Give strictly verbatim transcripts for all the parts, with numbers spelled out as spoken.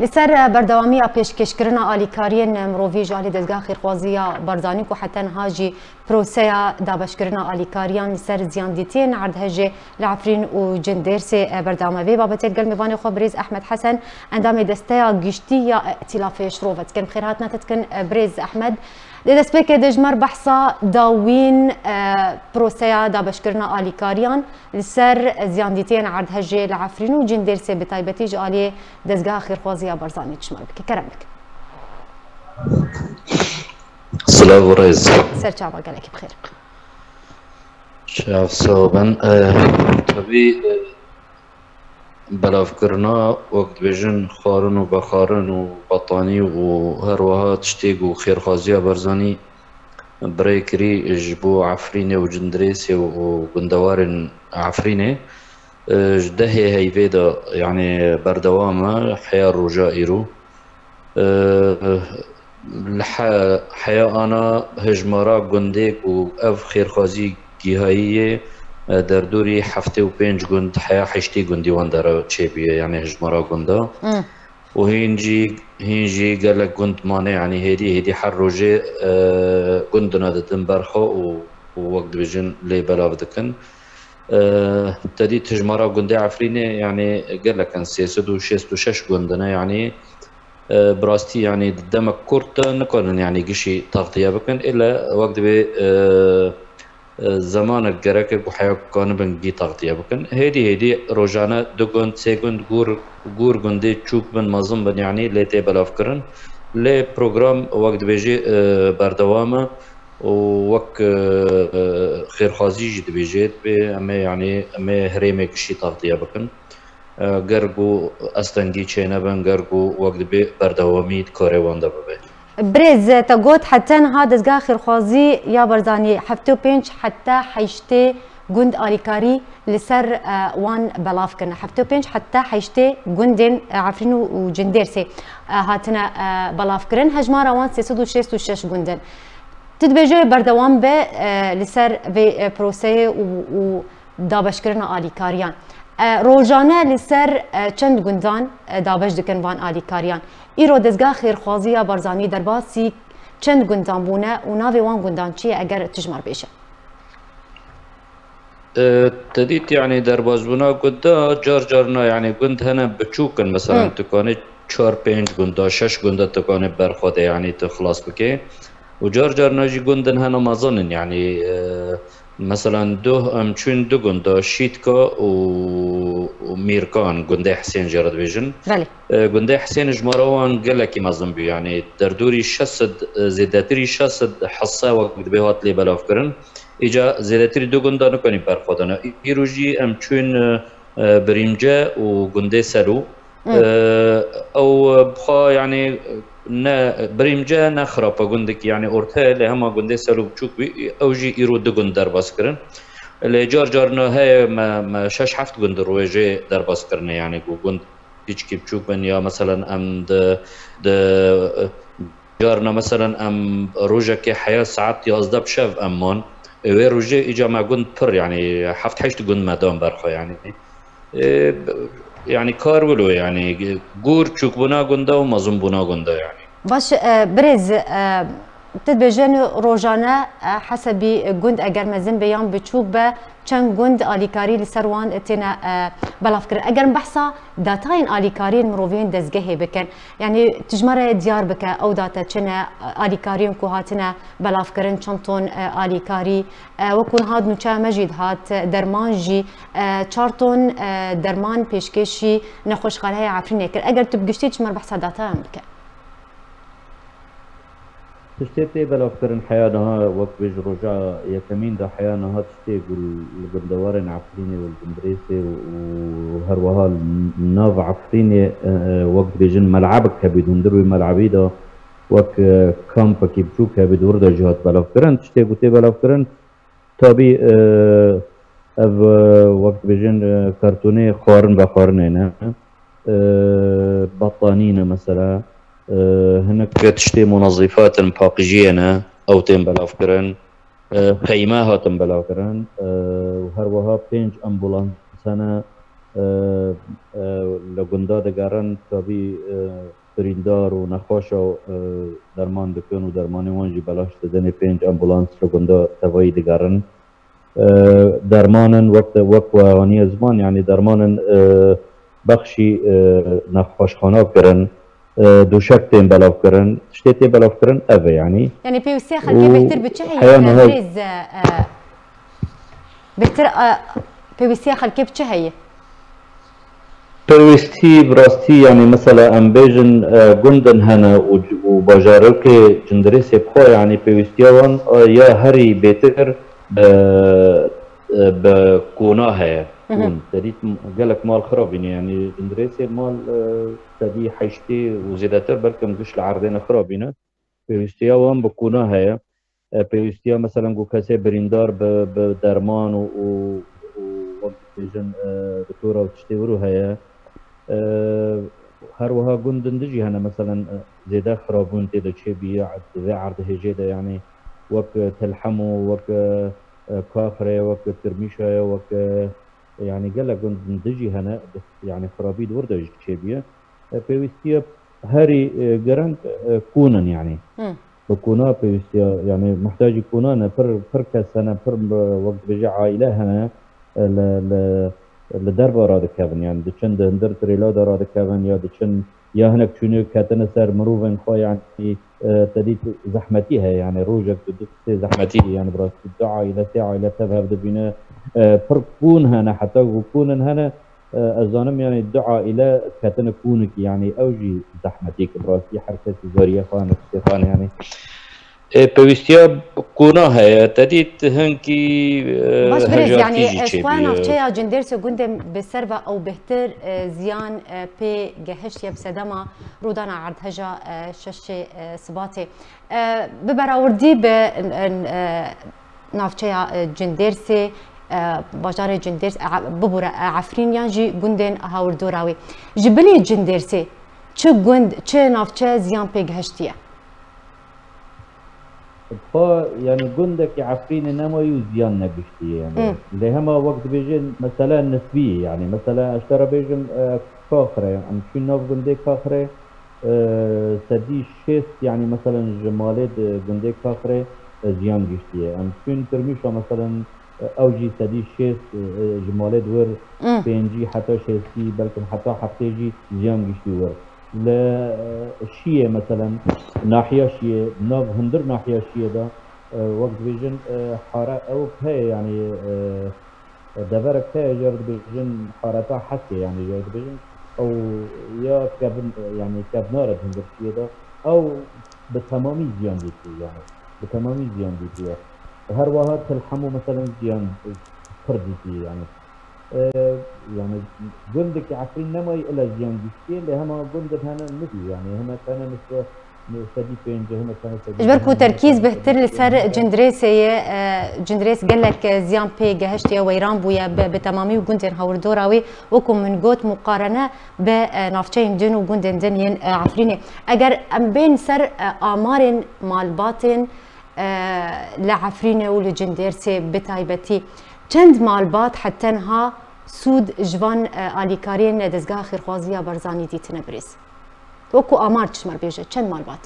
Li ser berdewamiya pêşkêşkirina alîkariyên mirovî ji alî Dezgeha Xêrxwazî ya Barzanî ku heta niha jî proseya dabeşkirina alîkariyan li ser ziyandîtiyên erdhejê li Efrîn û Cindêrsê berdewam e. Vê babetê li gel mêvanê xwe birêz Ehmed Hesen, endamê Desteya Giştî ya Îtîlafê şirove dikin. Bi xêrhatina te dikin birêz Ehmed. Di destpêkê de ji me re behsa dawîn, e, proseya dabeşkirina alîkariyan li ser ziyandîtiyên erdhejê li Efrîn û Cindêrsê bi taybetî ji alî Dezgeha Xêrxwazî ya Barzanî ji me re bike. Kerem bike. Silav û rêz. Ser çava gelekî bi xêr. Çav sax bin. E, tabî, e, belavkirina, wek dibêjin, xwarin û vexwarin û betanî û her wiha tiştê ku xêrxwaziya Barzanî bi rê kirî ji bo Efrînê û Cindirêsê û gundewarên Efrînê, e, ji dehê heyvê de, yanî, berdewam e, heya roja îro. E, li he-, heya ana hejmara gundê ku ev xêrxwazî gihayî yê, e, derdorî heftê û pênc gund, heya heştê gundî wan dere çêbûye, yanî hejmara gunda. Hmm. Û hîn jî, hîn jî gelek gund mane, yanî hêdî, hêdî her rojê, e, gund dina didin berxwe û, û wek dibêjin lê belav dikin. E, te dît hejmara gundê Efrînê, yanî gelek in, sê sed û şêst û şeş gund ne, yanî, e, bi rastî, yanî di demek kurt de nikarin, yanî gişî taxtiye bikin. Êle wek dibê, e, e, zemanek gerek e ku heya kanibin gî taxtiye bikin. Hêdî hêdî rojane du gund, sê gund gûr, gûr gundê çûk bin, mezin bin, yanî lê tê belavkirin. Lê program wek dibêjî, e, berdewam e û wek, e, e, xêrxwazî jî dibêjê, dibê em ê, yanî em ê herêmê gişî taxtiye bikin. E, ger ku estengî çênebin, ger ku wek dibê berdewamî di karê wan de bibe. Birêz, te got heta niha Dezgeha Xêrxwazî ya Barzanî heftê û pênc heta heştê gund alîkarî li ser, e, wan belav kirine. Heftê û pênc heta heştê gundên, e, Efrîn û, û Cindêrsê, e, hatine, e, belavkirin. Hejmara wan sê sed û şêst û şeş gund in. Tu dibêje berdewam be, e, li ser vê, e, proseyê û, û dabeşkirina alîkariyan. E, rojane li ser, e, çend gundan, e, dabeş dikin van alîkariyan. Îro Dezgeha Xêrxwazî ya Barzanî derbasî çend gundan bûne û navê wan gundan çi ye, eger tu ji me re bêje? E, te dît, yanî derbasbûna gunda car carna, yanî gund hene biçûk in, meselan, Hmm. tu kanê çar pênc gunda, şeş gunda tu kanê berxwe de, yanî tu xilas bike. Û car carna jî gundin hene mezin in, yanî, e, meselan, duh em çûn du gunda, Şîtka û, û Mîrkan, gundê Hisên jê re dibêjin. Belê. E, gundê Hisên jimara wan gelekî mezin bû, yanî derdorî şeş sed, e, zêdetirî şeş sed hisa wek dibê hat lê belavkirin. Îca zêdetirî du gunda nikanî berxwe dane. Îro jî em çûn, e, e, Birîmce û gundê Selo. Hmm. E, ew, e, bi xwe, yanî, ne Birîmce ne xirap e, gundekî, yanî, orte, lê hema gundê Selo biçûk bî, ew jî îro du gund derbas kirin. Lê car carna heye me, me şeş heft gund rojê derbas kirine, yanî, ku gund piçkî biçûk bin, ya meselan em di, di, carna meselan em rojekê heya saet yazdeh bi şev em man. Wê rojê îca me gund pir, yanî heft heşt gund me dan berxwe, yanî. E, yanî kar wilo, yanî gûr çûkbûna gunda û mezinbûna gunda, yanî. Baş, e, birêz, e, tu dibêje rojane, e, hesebî gund eger mezin be yan biçûk be, çend gund alîkarî li ser wan têne, e, belavkirin. Eger em behsa datayên alîkariyên mirovî yên dezgehê bikin, yanî tu ji me re diyar bike, ew date çi ne, alîkariyên ku hatine belavkirin, çend ton, e, alîkarî, e, wekû niha di nûçeya me jî dihat, derman jî, e, çar ton, e, derman pêşkêşî nexweşxaneya Efrînê kir. Eger tu bi giştî ji me re behsa datayan bike. Tiştê tê belavkirin heya niha, wek dibêjin roja yekemîn de heya niha tiştê ku li gundewarên Efrînê û li Cindirêsê û, û her wiha li nav Efrînê, e, e, wek dibêjin melebek hebî, di hundir wê melebî de wek, e, kampekî biçûk hebî, di wir de jî hat belavkirin. Tiştê ku tê belavkirin, tabî, e, ev, e, wek dibêjin, e, kartonê xwarin vexwarinê ne. E, betanî ne mesela. E, hinek tiştê munezîfat in, paqijiyê ne, ew tên belavkirin. E, xeyme hatin belavkirin. E, û her wiha pênc ambulans hene, e, e, li gunda digerin, tabî, e, birîndar û nexweşa, e, derman dikin û dermanên wan jî belaş didin. Ê pênc ambulans li gunda tevayî digerin. E, dermanin wek, wek we aniye ziman, yanî dermanin, e, bexşî, e, nexweşxana kirin, e, dûşek tên belavkirin, tiştê tê belavkirin ev e, yanî. Yanî pêwîstiya xelkê bêhtir bi çi heye, heya niha birêz, e, bêhtir, e, pêwîstiya xelkê bi çi heye? Pêwîstî, bi rastî, yanî mesela em bêjin, e, gundin hene û, û bajarokê Cindirêsê bi xwe, yanî pêwîstiya wan, e, ya herî bêtir, e, e, bi kona heye. Hı hı. Kûn. Te dît m-, gelek mal xirabîne, yanî Cindirêsê mal, e, sedî heştê û zêdetir, belkim giş li erdê ne xirabîne. Pêwîstiya wan bi kona heye. E, pêwîstiya, meselen, ku kesê birîndar bi, bi derman û, û, û wek dibêjin, e, doktora û tiştê wiro heye. E, her wiha gundin din jî hene, meselen, e, zêde xirabûn tê de çêbûye, di vê erdhêjê de, yanî wek, e, Telhemo, wek, e, e, Kaxirê, wek Tirmîşa ye, wek, e, yanî gelek gundin din jî hene, yanî xirabî di wir de jî çêbûye. E, pêwîstiya herî, e, giring, e, kûn in, yanî. Hı. Bi kûna pêwîstiya, yanî muhtacî kûna ne, pir, pir kes hene, pir, e, wek dibêje aîle hene, e, li, li, li derve radikevin, yanî diçin di hundir trêla de radikevin ya diçin ya hinek çûne ketine ser mirovên xwe, yanî, e, te dît zehmetî heye, yanî rojek tu du sê zehmetî, yanî bi rastî du aîle, sê aîle tev hev dibîne, e, pir kûn hene, heta ku kûn in hene, e, ez zanim, yanî du aîle ketine kûnikî, yanî ew jî zehmetî ki bi rastî her kesî zariye xwe hene, tiştê xwe hene, yanî. Ê, pêwîstiya kona heye, te dît hinkî, e, Baş birêz, hejatî yanî jî ez xwe çêbûye. Navçeya Cindêrsê gundê bi ser ve ew bêhtir, e, ziyan, e, pê gehiştiye bi sedema rûdana erdheja, e, şeşê, e, Sibatê. E, bi berawrdî bi, e, e, navçeya, e, Cindêrsê, e, bajarê Cindêrs, e, bibûre, e, Efrîn yan jî gundên hawirdora wê. Ji bilî Cindêrsê çi gund, çi navçe ziyan pê gihiştiye? Bi xwe, yanî gundekî Efrînê nemayî û ziyan negihiştiye, yanî. Hı. Lê hema wek dibêjin, mesele nisbî ye, yanî mesela ez te re bêjim, e, Kaxirê, em çûn nav gundê Kaxirê, e, sedî şêst, yanî meselen ji malê di gundê Kaxirê, e, ziyan gihiştiye. Em çûn Tirmîşa, meselen, e, ew jî sedî şêst, e, ji malê di wir, Hı. pêncî heta şêstî, belkim heta heftê jî ziyan gihiştî wir. Li, e, Şiyê, meselen, nahiya Şiyê, nav hundir nahiya Şiyê de, e, wek dibêjin, e, hare ew heye, yanî, e, deverek heye, jê re dibêjin hareta Hesê, yanî jê re dibêjin, ew ya kevin, yanî kevnar e hundir Şiyê de, ew bi temamî ziyan dîtiye, yanî bi temamî ziyan dîtiye. Her wiha Til Hemo, meselen, ziyan pir dîtiye, yanî. E, yanî gundekî Efrîn nemayî ila ziyan gihiştiye, lê hema gundin hene nibî, yanî hema tene nişte sedî pêncî, hema tene sedî Ji ber ku terkîz bêhtir li ser Cindirêsê ye, e, Cindirês gelek, e, ziyan pê gehiştiye, weyran bûye, bi, bi temamî û gundên hawirdora wê, wekû min got, muqarene bi, e, navçeyên din û gundên din yên, e, Efrînê. Eger em bên ser, e, amarên malbatên, e, li Efrînê û li Cindêrsê bi taybetî çend malbat heta niha sûd ji van, e, alîkariyên Dezgeha Xêrxwazî ya Barzanî dîtine, birêz? Wekû amar ji me re bêje, çend malbat?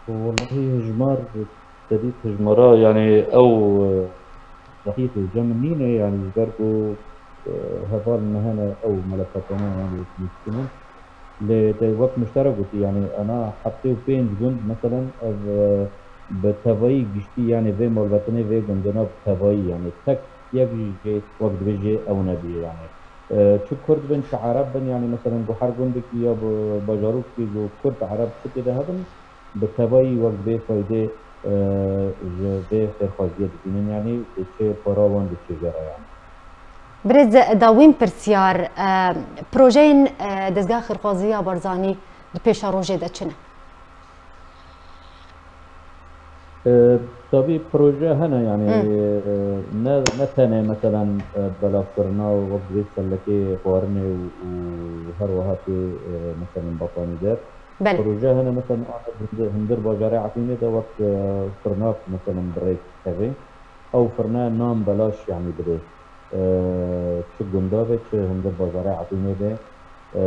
Wellahî hijmar, te dît hijmara, yanî ew, e, deqîq û cem nîne, yanî ji ber ku, e, heval me hene ew melefetane, yanî nivîskine. Lê te wek min ji te re gotî, yanî ena heftê û pênc gund, meselen, ev, e, bi tevayî giştî, yanî vê malbetinê vê gundina bi tevayî, yanî tek yek jî jê wek dibêjê ew nebûye, yanî. E, çi Kurd bin, çi Ereb bin, yanî, meselen, ku her gundekî ya bi bajarokî ku Kurd, Ereb çi tê de hebin, bi tevayî wek bê faydê, e, ji vê xêrxwaziyê dibînin, yanî diçe para wan, diçe jê re, yanî. Birêz, dawîn pirsyar, e, projeyên, e, Dezgeha Xêrxwazî ya Barzanî di pêşerojê de çi ne? E, tabî proje hene, yanî, Hı. e, ne, ne tenê, meselen, e, belavkirina wek divê sellekê xwarinê û, û her wiha tê, e, meselen, betanî der. Belê. Proje hene, meselen, a hundir, hundir bajarê Efrînê de wek, e, firnak, meselen, bi rê keve. Ew firne nan belaş, yanî, bidê. e, çi gunda be, çi hundir bazarê Efrînê be, e,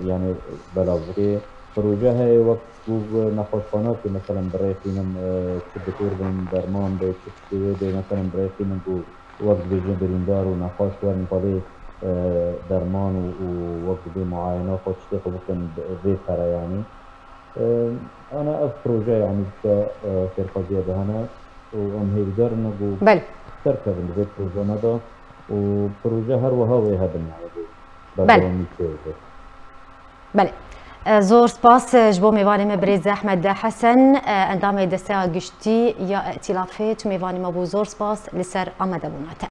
yani belav bike. Proje heye wek ku nexweşxana ku meselen bi rê xînin, e, çi doktor bin, derman be, çi tiştê wê be, meselen bi rê xînin ku wek dibêjin birîndar û nexweş werin xwedê, e, derman û, û wek dibê muayena xwe tiştê xwe bikin vê pere yani. E, ana ev proje yani dişa, e, xêrxwaziya de hene û em hêvîdar in ku Belê. Derkevin di vê projana de û proje her wiha wê hebin yani. Belê. Berdewamî çêbibe. Belê. E, zor spas, e, ji bo mêvanê me birêz Ehmed Hesen, e, endamê Desteya Giştî ya Îtîlafê, tu mêvanê me bû, zor spas li ser amadebûna te.